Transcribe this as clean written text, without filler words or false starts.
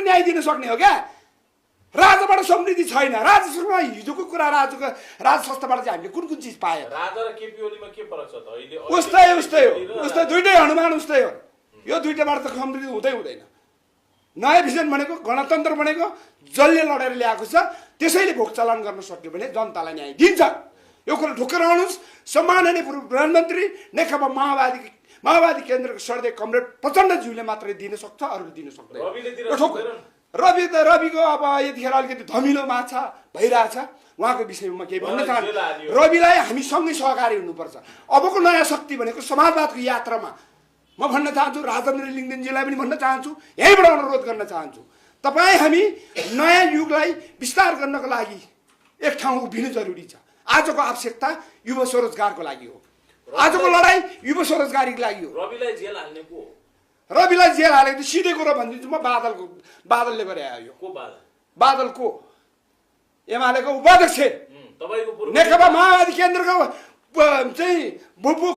न्याय दिन सक्ने हो क्या? राजाबाट समृद्धि छैन। राजासँग हिजोको कुरा राजा संस्थाबाट चाहिँ हामीले कुन चिज पायो? राजा र केपी ओलीमा के फरक छ त अहिले? उस्तै हो दुइटै हनुमान उस्तै हो। यो दुइटाबाट त समृद्धि हुँदैन। नयाँ भिजन भनेको गणतन्त्र भनेको जसले लडेर ल्याएको छ त्यसैले भोग चलान गर्न सक्यो भने जनतालाई न्याय दिन्छ। यो कुरा ढुक्क रहनुहोस्। सम्माननीय पूर्व प्रधानमन्त्री नेकपा माओवादी केन्द्रको सर्दै कमरेड प्रचण्डज्यूले मात्रै दिन सक्छ, अरूले दिन सक्दैन। रविको अब यतिखेर अलिकति धमिलो माछा भइरहेछ। उहाँको विषयमा केही भन्न चाहन्छु। रविलाई हामी सँगै सहकारी हुनुपर्छ। अबको नयाँ शक्ति भनेको समाजवादको यात्रामा म भन्न चाहन्छु, राजेन्द्र लिङ्गदेनजीलाई पनि भन्न चाहन्छु, यहीँबाट अनुरोध गर्न चाहन्छु, तपाईँ हामी नयाँ युगलाई विस्तार गर्नको लागि एक ठाउँ उभिनु जरुरी छ। आजको आवश्यकता युवा स्वरोजगारको लागि हो। आजको लडाइँ युवा स्वरोजगारीको लागि हो। रविलाई जेल हाल्ने को? रविलाई जेल हालेको सिधै कुरो भनिदिन्छु म, बादलले गरे आयो। को बादल? बादल को? एमालेको उपाध्यक्ष, नेकपा माओवादी केन्द्रको चाहिँ